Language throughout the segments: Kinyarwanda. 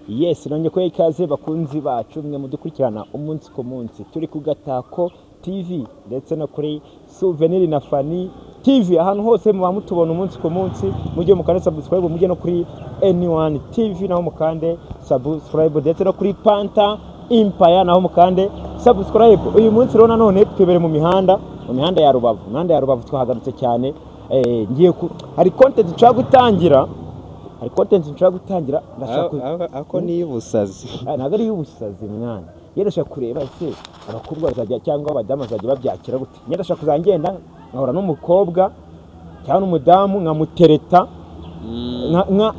Yes, nongeye kubaha ikaze, bakunzi bacu mwe mudukurikirana umunsi ku munsi. Turi ku Gatako TV ndetse no kuri Souvenir na Fani TV. Ahantu hose muba mutubona umunsi ku munsi, mujye mukande subscribe, mujye no kuri N1 TV naho mukande subscribe, ndetse no kuri Panta Empire naho mukande subscribe. Uyu munsi rero nanone twibere mu mihanda ya Rubavu. Mu mihanda ya Rubavu twahagarutse cyane. Ngiye ku hari content nshaka gutangira. Hari content nshaka gutangira, ndashaka Ako ni iy'ubusazi. Ah, ntabwo ari iy'ubusazi mwana. Njye ndashaka kureba ese abakobwa bazajya cyangwa abadamu bazajya babyakira gute. Njye ndashaka kuzajya ngenda nkahura n'umukobwa cyangwa n'umudamu nkamutereta,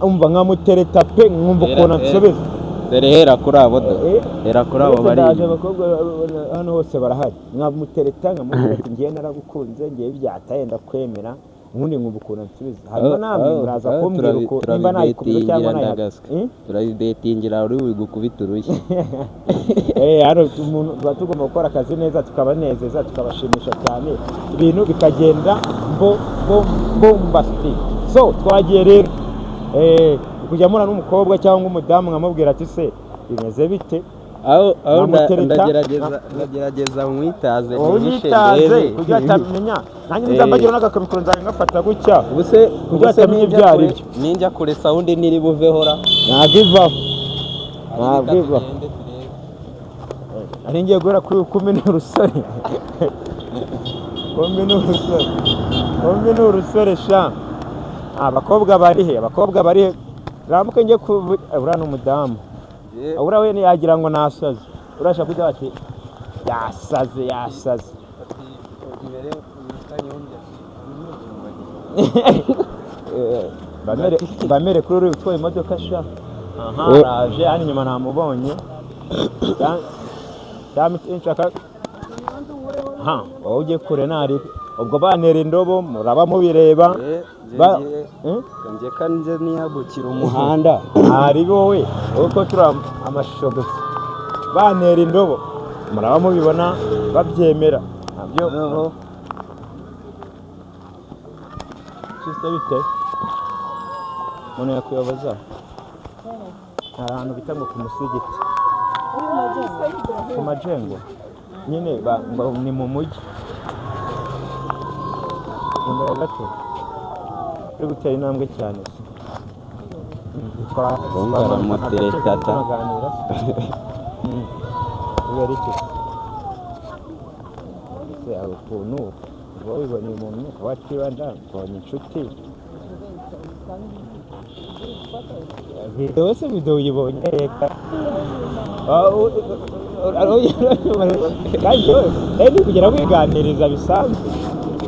umva, nkamutereta pe, nkumva ukuntu ansubiza. Dore hera kuri abo do. Hera kuri abo Uretse bari ndaje inyuma. Abakobwa hano hose barahari. Nkamutereta, nkamubwira ati: "Ngiye, naragukunze, ngiye byataye, ndakwemera." Ubundi nkumva ukuntu ansubiza. Hanyuma namwe muraza kumbwira uko nimba nayikomeza cyangwa Turabibetingira. nayiha. Ndagaswe. Eh? Turabibetingira, uri bugukubita urushyi. Hano umuntu tuba tugomba gukora akazi neza, tukabanezeza, tukabashimisha cyane, ibintu bikagenda bo bo bombasti. So twagiye rero kujya mura n'umukobwa cyangwa umudamu, nkamubwira ati: "Se bimeze bite?" Aho Nkamutereta. Ndagerageza mwitaze. Wowe nihishe unyitaze ndebe. kugira atamenya. Nanjye nza mbagira n'agakamikoro, nzajya ngafata gutya Ubuse kugira ubuse atamenya ninjya ibyo ari kure byo. Ninjya kure, sound ntiri buveho ra? Ntabwo ivaho, ntabwo Reka ivaho. tugende turebe. Nari ngiye guhera kuri kumi n'urusore, kumi n'urusore, kumi n'urusore sha. Abakobwa bari he? Abakobwa bari he? Ramuke njye ku uriya ni umudamu. Uriya we yagira ngo nasaze. Urashaka kujya bati yasaze, yasaze. Imbere. Bamere kuri uri utwaye imodoka sha. Aha. Oh. Araje hano inyuma, namubonye. Nshaka ha wowe ujye kure ntari ubwo bantera indobo, muraba mubireba. Eh? Njye kanjye nihagukira umuhanda. Ntari wowe uko turi amashusho gusa, bantera indobo muraba mubibona, babyemera nabyo. Noneho Sister, bite? Umuntu yakuyoboza hari ahantu bita ngo ku musigiti, ku Majengo nyine, ngo ni mu mujyi imbere gato. Uri gutera intambwe cyane se. Urumva aramutereta ta. Turaganira se. Kubera iki se? Hari ukuntu uba wiboneye umuntu ukaba watibanda mbonye inshuti. Video se, video uyibonye? Reka. Kandi wowe ndi kugera wiganiriza bisanzwe,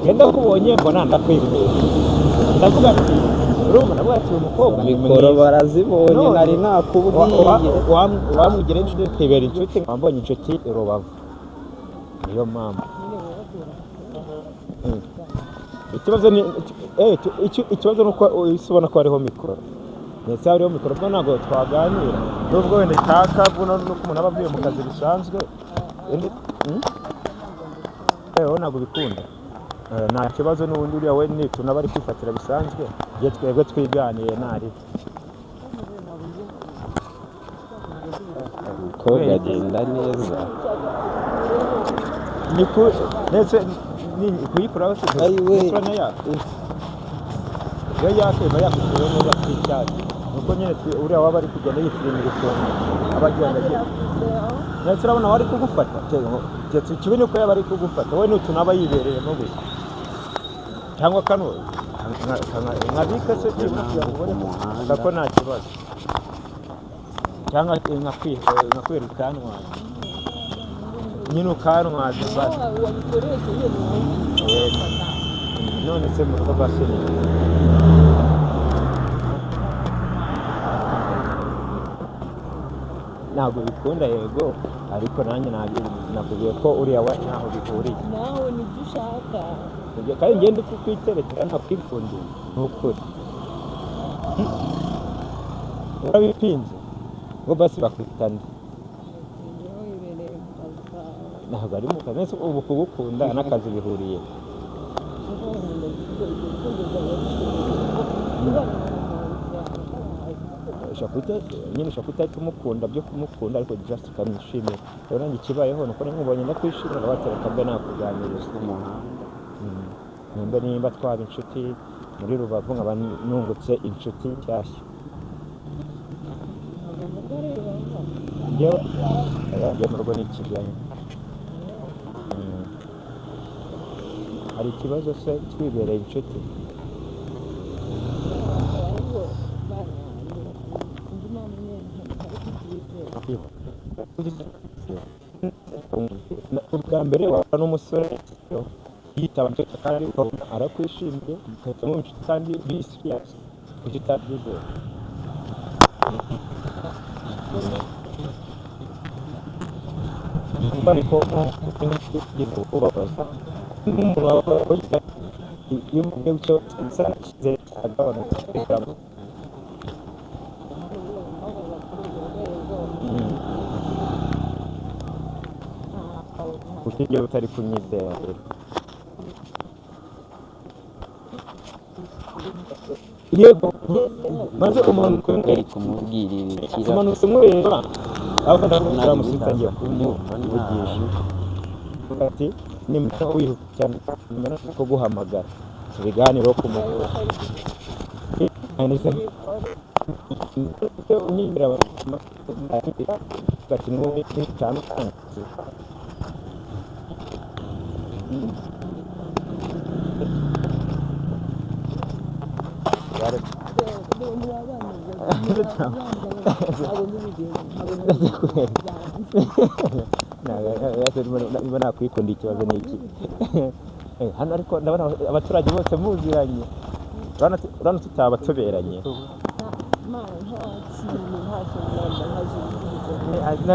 ngenda kubonye mbona ndakwibwira, ndavuga ati, urumva, ndavuga ati uyu mukobwa ni Mikoro mwiza. Barazibonye. None, Nari nakubwiye. Wamugira inshuti, twibera inshuti, wambonye inshuti i Rubavu, niyo mpamvu. Ikibazo ni ikibazo ni uko uhise ubona ko hariho mikoro, ndetse hariho mikoro ubwo ntabwo twaganira, nubwo wenda itaka buno nuko umuntu aba avuye mu kazi bisanzwe. Wowe ntabwo bikunda. Nta kibazo, n'ubundi uriya we ni utuntu aba ari kwifatira bisanzwe, igihe twebwe twiganiye ntari. Umukobwa agenda neza. Ni ku ndetse ni kuyikuraho se? Ayiwe. Mikoro yaka, iyo yaka iba yakukuyeho neza kuri icyatsi, nuko nyine uriya waba ari kugenda yifirimira ukuntu aba agenda agira, ndetse urabona wari kugufata. Keretse ikibi ni uko yaba ari kugufata, wowe ni utuntu aba yibereyemo gusa, cyangwa kano nkabika se byibura kugira ngo ubone Umuhanda. ko nta kibazo, cyangwa nkakwera ukantwaza nyine, ukantwaza basi. None se mu rugo basi ni ntabwo bikunda? Yego, ariko nanjye nakubwiye ko uriya we ntaho bihuriye. Nawe nibyo ushaka. Ibyo kandi ngende kukwiterekera, ntakwifundiye, ni ukuri urabipinze ngo basi bakwita nde? Njyewe wibereye mu kazi kawe. Ntabwo ari mu kazi. Ese ubu kugukunda n'akazi bihuriye? Ushobora guhita nyine, ushobora kutahita umukunda byo kumukunda, ariko just ukamwishimira. Rero nanjye ikibayeho ni uko namubonye ndakwishimira, watereka mbe nakuganiriza. Umuhanda. Nimba twaba inshuti muri Rubavu, nkaba nungutse inshuti nshyashya. Ntabwo mvuga rero. Njyewe njye mu rugo ni i Kigali. Hari ikibazo se twibereye inshuti? Ahubwo bana yanjye, sinzi impamvu nyine ntari kubyizera. Ubwa mbere waba n'umusore yitaba kandi ukabona arakwishimiye, mugahita muba inshuti kandi biri serious, kuki utabyizera? Ariko ubabaza nk'umuntu waba, iyo umubwiye gutyo bisa n'icyizere cyagabanutse. Mbabaza kuri urwo rwego. Ntabwo. Kuki njyewe utari kunyizera rero? Yego, maze umanuka Ari kumubwira ibikira. Umanutse nkureba aho ndamubwira musinzangiye Kunyumva. Kumuvugisha ati nimba wihuta cyane nyuma no kuguhamagara tubiganireho ku mugore unyibwira ati n'ubu cyane. Niba nakwikunda, ikibazo ni iki hano? Ariko ndabona abaturage bose muziranye. Urabona tutaba tuberanye.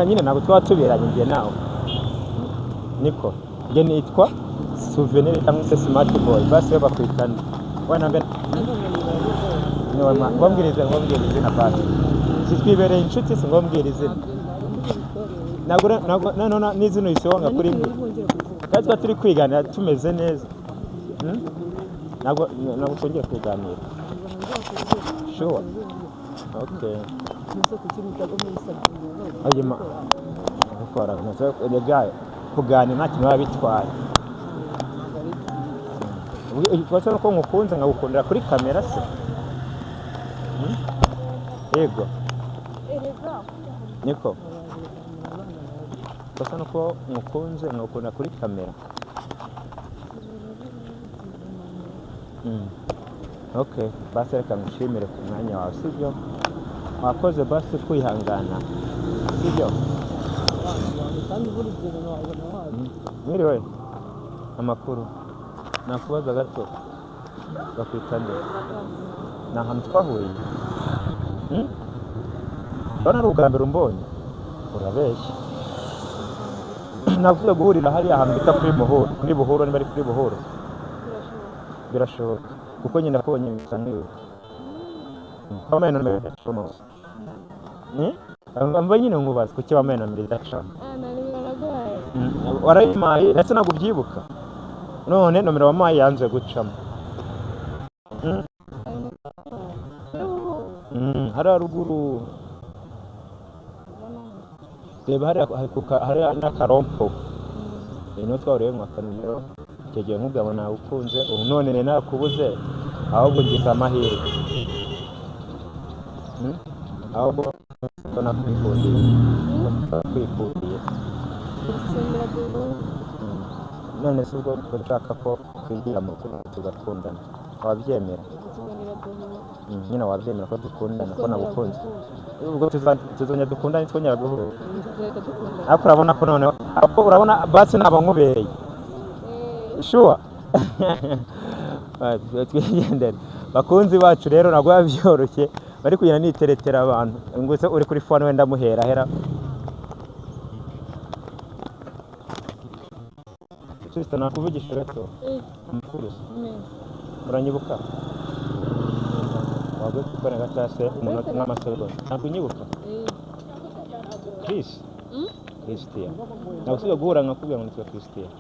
Nyine ntabwo twaba tuberanye njye nawe. Niko njye nitwa Souvenir cyangwa se Smart Boy, basi we bakwita nde? Wenda mbe ngombwirize, ngombwira izina basi. Si twibereye inshuti? Si ngombwira izina? Ntabwo none n'izina uyisonga kuri mwe kandi tuba turi kwiganira tumeze neza. Ntabwo twongera kuganira? Sure, okay. Hanyuma gukora kuganira nta kintu biba bitwaye. Ikibazo ni uko nkukunze nkagukundira kuri kamera se? Yego, niko basa nuko nkukunze nkagukunda kuri kamera. Okay, basi reka ngushimire ku mwanya wawe, sibyo? Wakoze basi kwihangana, sibyo? Mwiriwe, amakuru? Nakubaza gato, bakwita nde? Ni ahantu twahuye. Urabona ari ubwa mbere umbonye, urabeshya. Navuze guhurira hariya ahantu bita kuri Buhuru, kuri Buhuru, niba ari kuri Buhuru birashoboka, kuko nyine nakubonye bisa nkibuka. Wambaye nomero idacamo. Mba nyine nkubaza kuki wambaye nomero idacamo. Warayimpaye ndetse ntabwo ubyibuka, none nomero wampaye yanze gucamo. Hariya ruguru, reba hariya hariya n'akarompo niho twahuriye mu akanimero icyo gihe, nkubwira ngo nagukunze. Ubu none nari nakubuze, ahubwo ngize amahirwe. Ahubwo ko nakwikundiye, nakwikundiye. None se ubwo ushaka ko twigira mu rukundo tugakundana, wabyemera? Nyine wabyemera ko dukundana, ko nagukunze? Ubwo tuzongera dukundane twongera guhura? Ariko urabona ko noneho, ariko urabona basi naba nkubereye sure. Twigendere. Bakunzi bacu rero, ntabwo biba byoroshye, bari kugenda niteretera abantu ngo se uri kuri phone wenda muhera hera. Sister, nakuvugisha gato? Amakuru? Uranyibuka? Waguye gukora gato se umunota nk'amasegonda. Ntabwo unyibuka? Chris, Christian, ntabwo usigaye guhura nkakubwira ngo nitwa Christian.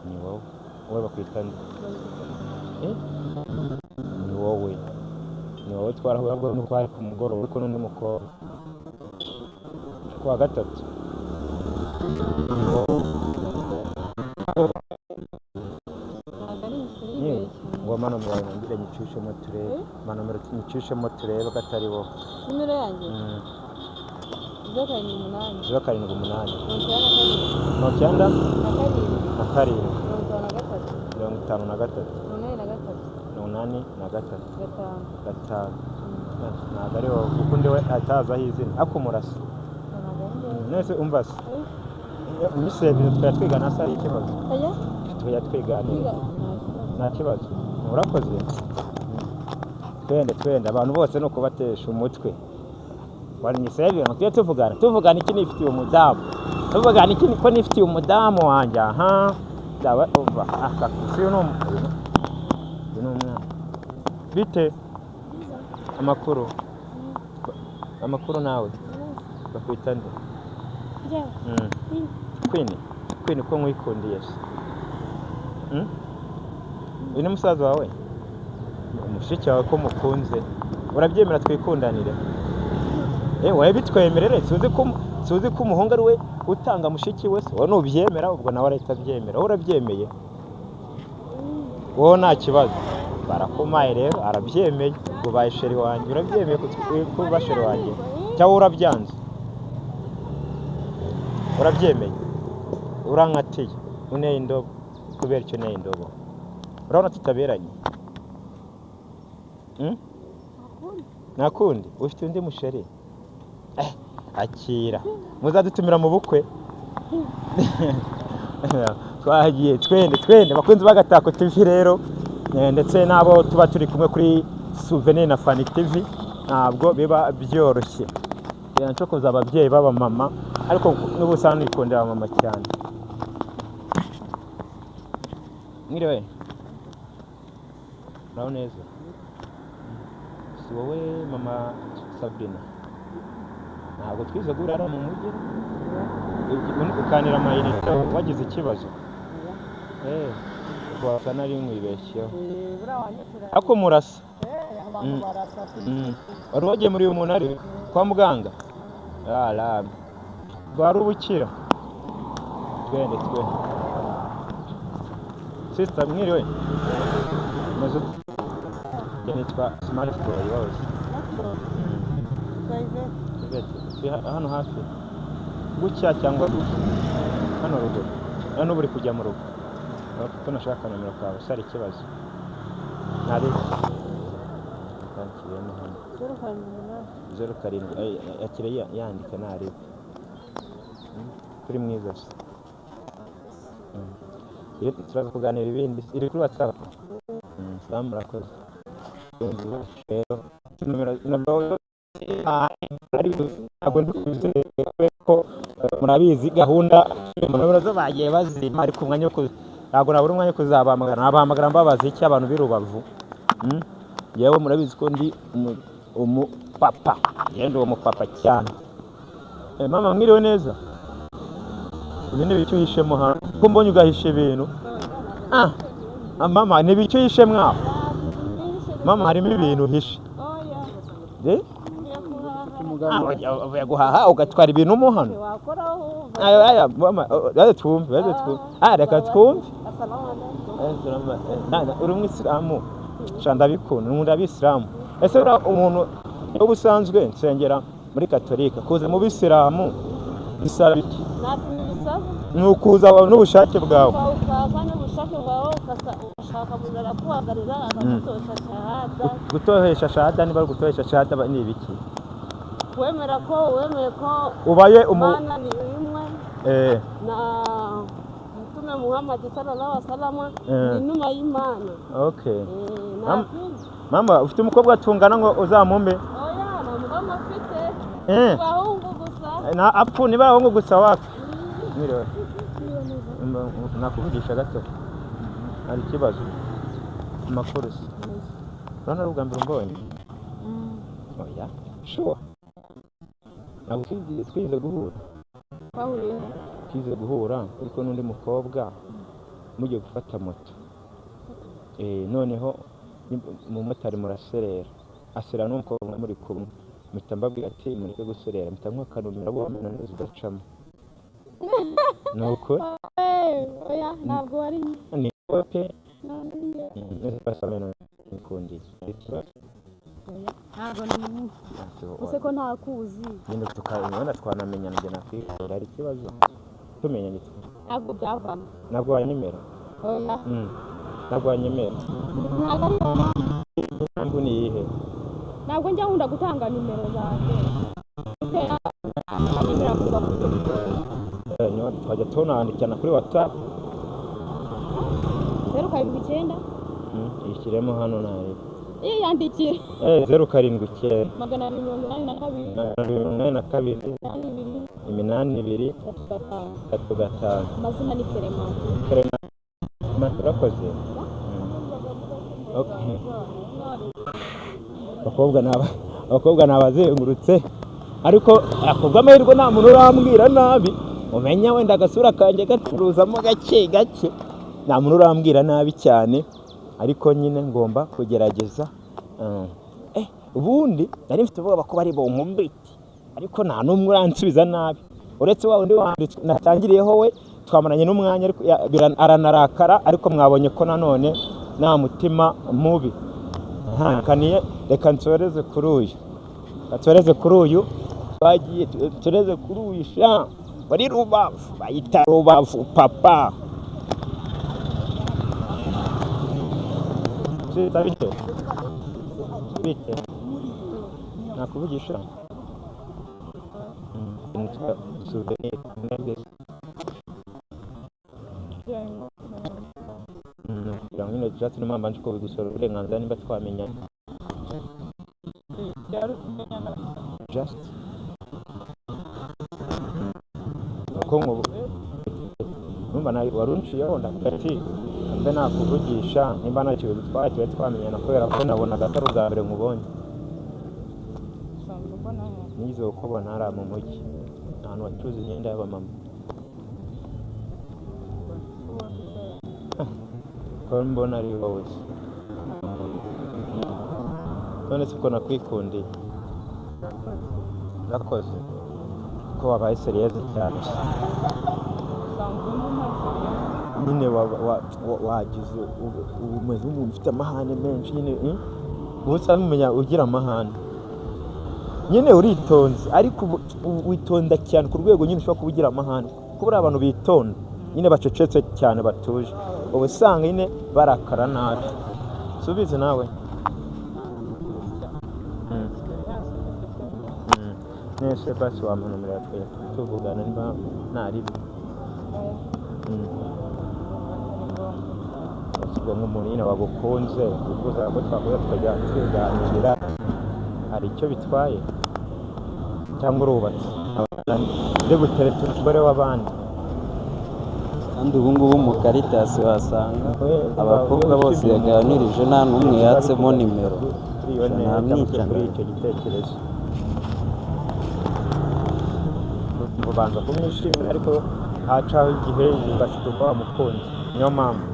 Ni wowe? Wowe bakwita nde? Eh? Ni wowe? Ni wowe twarahuye, ahubwo nuko hari ku mugoroba ariko n'undi mukobwa kuwa gatatu. Ni wowe. Ntabwo ari imisoro. Nyine Yibeshye. Ngo manomero yawe nongere nyicishemo turebe. Manomero nyicishemo turebe ko atari wowe. Nimero yanjye? 078. 078. 97. 97. 53. 53. 83. 83. 5. 5. Ntabwo ari wowe, kuko undi we atazaho izina ariko murasa. Ntabwo ari njyewe. Nese umva se, imisebiro twari twigana se, hari ikibazo? Oya. Tujya twiganira. Kwiga nta kibazo. Nta kibazo, urakoze. Twende, twende. Abantu bose ni ukubatesha umutwe. Wanyisebiro ngo tujye tuvugana, tuvugana iki? Nifitiye umudamu. Tuvugana iki ko nifitiye umudamu wanjye? Aha ndaba uva aka si uyu ni uyu ni umwana. Bite, amakuru, amakuru nawe? Bakwita nde? Queen, Queen, ko nkwikundiye se? Uyu ni musaza wawe, mushiki wawe? Ko mukunze, urabyemera twikundanire? Eh, wowe bitwemerere. Suzi ko umuhungu ari we utanga mushiki we se? Wowe nubyemera, ubwo nawe arahita abyemera. Wowe urabyemeye? Wowe nta kibazo, barakumaye rero, arabyemeye. Ubwo ubaye chéri wanjye. Urabyemeye kuba chéri wanjye cyangwa urabyanze? Urabyemeye? Urankatiye, uneye indobo. Kubera icyo uneye indobo, urabona tutaberanye? Nta kundi, ufite undi muchéri. Akira muzadutumira mu bukwe. Twagiye, twende, twende. Bakunzi b'Agatako TV rero, ndetse n'abo tuba turi kumwe kuri Souvenir na Fani TV, ntabwo biba byoroshye. Ncokoza ababyeyi b'abamama, ariko n'ubusanzwe nikundira abamama cyane. Mwiriwe, uraho neza? Si wowe mama Sabrina? Ntabwo twize guhura hano mu mujyi, ukanira amayinite, wagize ikibazo. Wasa nari nkwibeshyeho, ariko murasa. Wari wagiye muri uyu muntu ari kwa muganga, ara rwari ubukira. Twende, twende. Sister, mwiriwe? Meze ute? Njye nitwa Smart Boy. Wowe? Yvette, turi hano hafi gutya cyangwa gutya hano ruguru? Hano ubu uri kujya mu rugo kuko nashaka nomero kawe se, hari ikibazo? Ntari yakiriyemo hano. 078. 07, akire yandika ntarebe. Kuri mwiza se. Iyo turaza kuganira ibindi iri kuri WhatsApp. Sawa, murakoze. Rero nomero ntabwo ndi kubizera ko murabizi gahunda, nomero zo bagiye bazima, ariko umwanya wo ntabwo nabura umwanya wo kuzabahamagara. Nabahamagara mbabaza iki abantu b'i Rubavu? Yewe, murabizi ko ndi umupapa, ngende uwo mupapa cyane. Mama, mwiriwe neza? Ibi ni ibiki uhishemo hano ko mbonye ugahisha ibintu? Mama, ni ibiki uhishe mwaho? Mama, harimo ibintu uhishe. Eh? Uvuye guhaha ugatwara ibintu mo hano? Aya, aya, mama, oh, reka twumve, reka twumve. Reka twumve. Salamu, uri umwisilamu? Sha, ndabikunda, nkunda abisilamu. Ese uriya umuntu ubusanzwe nsengera muri Katolika, kuza mu bisilamu bisaba iki? Nta bisaba. Ni ukuza n'ubushake bwawe. Ukaza n'ubushake bwawe, ugashaka umuntu araguhagarira, akagutosha shahada. Gutohesha shahada, niba ari gutohesha shahada, ni ibiki? Wemera ko wemeye ko Ubaye umu Imana ni imwe na Mtume Muhammad sallallahu alaihi wasallam ni inuma y'Imana. Nta kindi. Mama, ufite umukobwa tungana ngo uzamumbe? Oya, nta mugabo mfite. Abahungu gusa. Na apu niba abahungu gusa, wapi? Mwiriwe. Nakuvugisha gato, hari ikibazo? Amakuru se? Urabona ari ubwa mbere umbonye? Oya, sure, ntabwo twize guhura. Twahuriye? Twize guhura ariko n'undi mukobwa mugiye gufata moto. Noneho umumotari muraserera. Asera n'umukobwa muri kumwe, mpita mbabwira ati mureke guserera, mpita nkakanumira bo wamena zidacamo. Ni ukuri. Oya, ntabwo wari. Ni wowe pe. Ntabwo ari njye. Nese basi nikundiye. Ntabwo ni use ko ntakuzi. Nyine tukabona twanamenyana, njye nakwikunda, hari ikibazo tumenyanye? Ntabwo byavamo. Ntabwo wanyemera? Oya. Ntabwo wanyemera? Ntabwo ari yo mpamvu. Impamvu ni iyihe? Ntabwo njya nkunda gutanga nimero zanjye. Nimero kuva kuri Niba twajya tunandikirana kuri WhatsApp. 079. Ishyiremo hano nayo. Yiyandikire. 079. 282. 282. 82. 82. 35. 35. Amazina ni Clement. Clement, urakoze. Okay. Abakobwa nabazengurutse, ariko akubw'amahirwe nta muntu urambwira nabi. Umenya wenda agasura kanjye gacuruzamo gake gake, nta muntu urambwira nabi cyane, ariko nyine ngomba kugerageza. Ubundi nari mfite ubwoba ko bari bunkubite, ariko nta n'umwe uransubiza nabi uretse wa wundi wanditse natangiriyeho. We twamaranye n'umwanya, ariko aranarakara, ariko mwabonye ko nanone nta mutima mubi ntakaniye. Reka nsoreze kuri uyu, nsoreze kuri uyu bagiye, nsoreze kuri uyu sha wari Rubavu, bayita Rubavu papa. Sita, bite bite, nakuvugisha? Nitwa Souvenir Mwebwe. Kugira ngo nyine just niyo mbanje ko bigusaba uburenganzira nimba twamenyana. Just uko nkubu numva nawe wari unciyeho, ndavuga ati mbe nakuvugisha nimba ntacyo bigutwaye tube twamenyana, kubera ko nabonaga atari ubwa mbere nkubonye. Nigeze kukubona hariya mu mujyi ahantu bacuruza imyenda y'abamama, ko mbona ari wowe se? None se uko nakwikundiye, urakoze ko wabaye sérieuse cyane nyine wagize umeze nk'umuntu ufite amahane menshi nyine, Ubu usa n'umenya ugira amahane nyine, uritonze, ariko witonda cyane ku rwego nyine ushobora kuba ugira amahane, kuko buriya abantu bitonda nyine bacecetse cyane batuje, uba usanga nyine barakara nabi. Subize nawe. Nese basi wampa nomero yawe tukajya tuvugana niba ntaribi? Ubwo nk'umuntu nyine wagukunze wifuza ko twahura tukajya twiganirira, hari icyo bitwaye? Cyangwa urubatse ndi gutereta umugore w'abandi? Kandi ubu ngubu mu Karitasi wasanga abakobwa bose yaganirije nta n'umwe yatsemo nimero. Kuri iyo ntera cyangwa se Namwica. kuri icyo gitekerezo, ubanza kumwishimira, ariko hacaho igihe ugashiduka wamukunze. Niyo mpamvu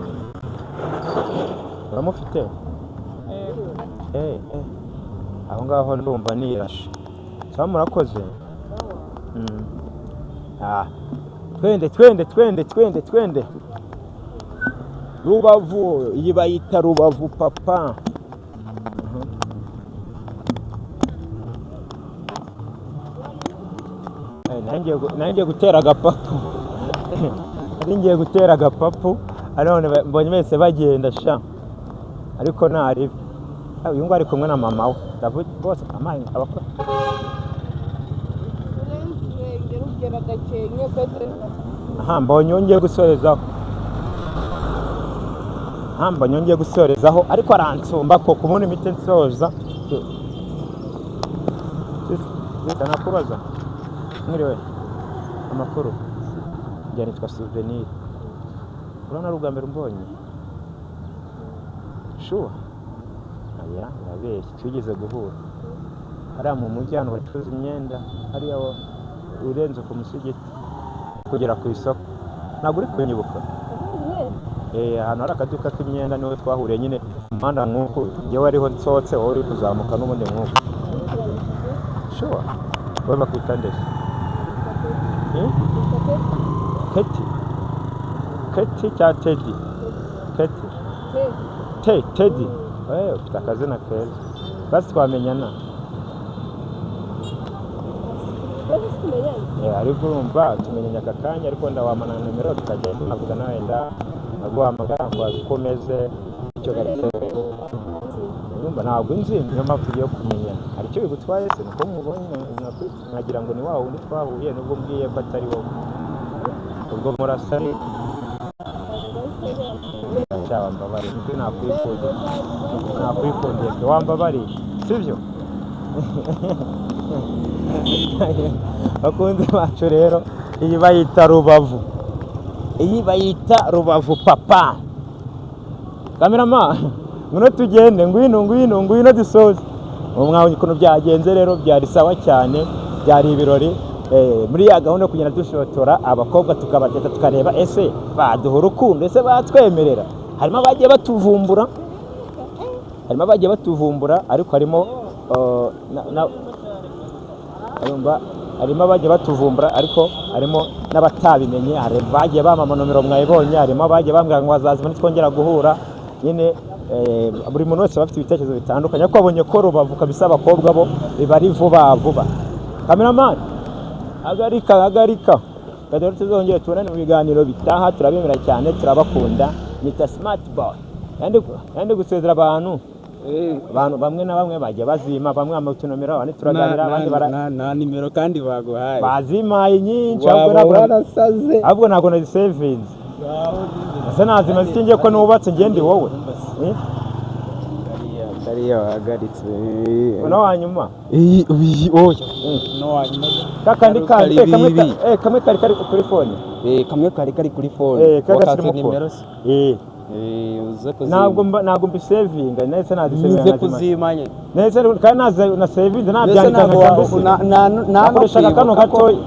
uramufite. Aho ngaho ndumva nirashe. Sawa, murakoze. Ah, twende twende twende twende twende Rubavu, iyi bayita Rubavu papa. Nanjye ngiye gutera agapapu, nari ngiye gutera agapapu, none mbonye bese bagenda sha, ariko ntaribi. Uyu nguyu ari kumwe na mama we, ndavuga bose amaye abakora. Ugera Gakenke kwete. Aha mbonye yongeye gusorezaho, aha mbonye yongeye gusorezaho, ariko aransumba ko kubona imiti nsoza. Nakubaza, mwiriwe, amakuru? Njye nitwa Souvenir. Urabona ari ubwa mbere umbonye? Sure? Oya, urabeshya, twigeze guhura hariya mu mujyi ahantu bacuruza imyenda, hariya urenze ku musigiti kugera ku isoko. Ntabwo uri kunyibuka? Ahantu hari akaduka k'imyenda niho twahuriye nyine, umuhanda nk'uku, njyewe ariho nsohotse, wowe uri kuzamuka n'ubundi nk'uku. Sure, wowe bakwita nde se? Eh? Keti, Keti cya Tedi? Keti, Te Tedi. Ufite akazina keza, basi twamenyana. Ariko urumva tumenyanye aka kanya, ariko ndawamana nomero tukajya tunavugana, wenda naguhamagara nkubaza uko umeze, icyo gatebe. Urumva ntabwo nzi, niyo mpamvu tugiye kumenyana. Hari icyo bigutwaye se? Nuko mubonye nkagira ngo ni wa wundi twahuye, nubwo mbwiye ko atari wowe. Ubwo murasa ariko cyawambabariye, nibyo nakwifuza, nakwikundiye pe, wambabariye, sibyo? Bakunzi bacu rero, iyi bayita Rubavu, iyi bayita Rubavu papa. Cameraman, ngwino tugende, ngwino, ngwino, ngwino dusoze. Ubu mwabonye ukuntu byagenze rero, byari sawa cyane, byari ibirori. Muri ya gahunda yo kugenda dushotora abakobwa tukabateta, tukareba ese baduha urukundo, ese batwemerera. Harimo abagiye batuvumbura, harimo abagiye batuvumbura, ariko harimo urumva, harimo abagiye batuvumbura, ariko harimo n'abatabimenye. Hari abagiye bampa amanomero mwayibonye, harimo abagiye bambwira ngo bazazima nitwongera guhura nyine. Buri muntu wese aba afite ibitekerezo bitandukanye, ariko babonye ko Rubavu kabisa abakobwa bo biba ari vuba vuba. Cameraman, hagarika, hagarika. Rero tuzongere tubonane mu biganiro bitaha. Turabemera cyane, turabakunda. Mr Smart Boy yandi gusezera abantu. Abantu bamwe na bamwe bajya bazima, bamwe utunomero, abandi turaganira, abandi bara Nta nimero kandi baguhaye. Bazimaye nyinshi, ahubwo Waba ntabwo warasaze. Ahubwo ntabwo nazisevinze. Ese nazima zitingiye ko nubatse ngende wowe? Eh? Kariya wahagaritse. Uno wa nyuma? Iyi, uyi, oya, no wanyuma. Kakandi Kari kandi kamwe bibi. Kamwe kari kari kuri phone. Kamwe kari kari kuri phone. Kagasi Wakatse muko. nimero se? Uze kuzima. Ntabwo mbisevinga, nahise nazisevinga. Uze Nkazima. kuzima nyine. Nahise kandi naze na sevinze Mbese nabyandika ntabwo nkahita mbisiba. nta no Nakoreshaga kano kwibuka ko gatoya,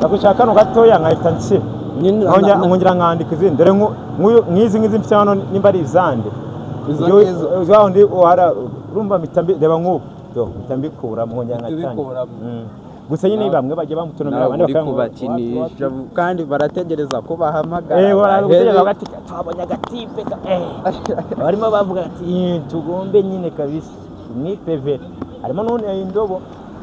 nakoreshaga kano gatoya nkahita nsiba. Nyine Nkongera nkandika izindi. Dore nk'izi ngizi mfite hano, nimba ari izande. Izo Njyewe- ngizo. Wa wundi wara urumva mpita reba nk'ubu. Do, mpita mbikuramo nkongera nkatangira. Ubikuramo. Gusa nyine bamwe bajya bamutunomera, Ntabwo abandi uri bakambwira kubakinisha kandi barategereza ko bahamagara. Baragutegereza bati twabonye agatipe barimo bavuga ati tugombe nyine kabisa mwipeve. Harimo none indobo,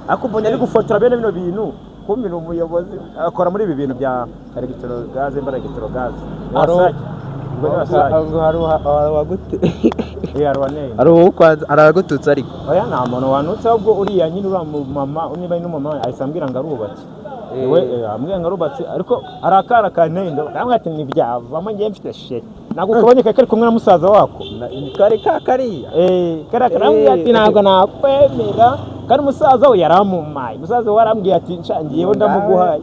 ariko mbonye ari gufotora bene bino bintu, kumbe ni umuyobozi akora muri ibi bintu bya electrogaze, mbara electrogaze. Ni WASAC. Ubwo ni WASAC. Hari uwagute Hari uwaneye. Hari uwukwanze, hari uwagututse ariko. Oya, nta muntu wanutse, ahubwo uriya nyine, uriya mama, niba ari n'umumama, ahise ambwira ngo arubatse. We ambwira ngo arubatse, ariko hari akana kanteye indobo, kambwira ati ntibyavamo, njye mfite chérie. Ntabwo kabonye kari kumwe na musaza wako. Kari ka kariya. Kariya karambwira ati ntabwo nakwemera, kandi umusaza we yaramumaye. Umusaza we arambwiye ati nshangiyeho ndamuguhaye,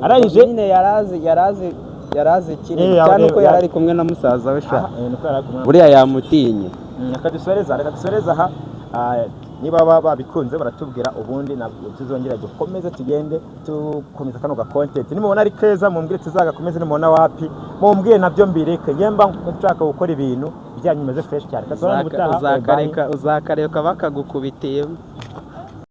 arangije. Nyine yarazi kiri cyane uko yari ari kumwe na musaza we sha. Niko yari ari kumwe. Buriya yamutinye. Reka dusoreze aha. Niba babikunze baratubwira, ubundi ntabwo tuzongera, dukomeze tugende dukomeza kano ga content. Nimubona ari keza mumbwire tuzagakomeze, nimubona wapi mumbwire nabyo mbireke. Njye mba nshaka gukora ibintu bijyanye bimeze fresh cyane. Reka tubonane ubutaha. Bye. Uzakareka bakagukubitiyemo.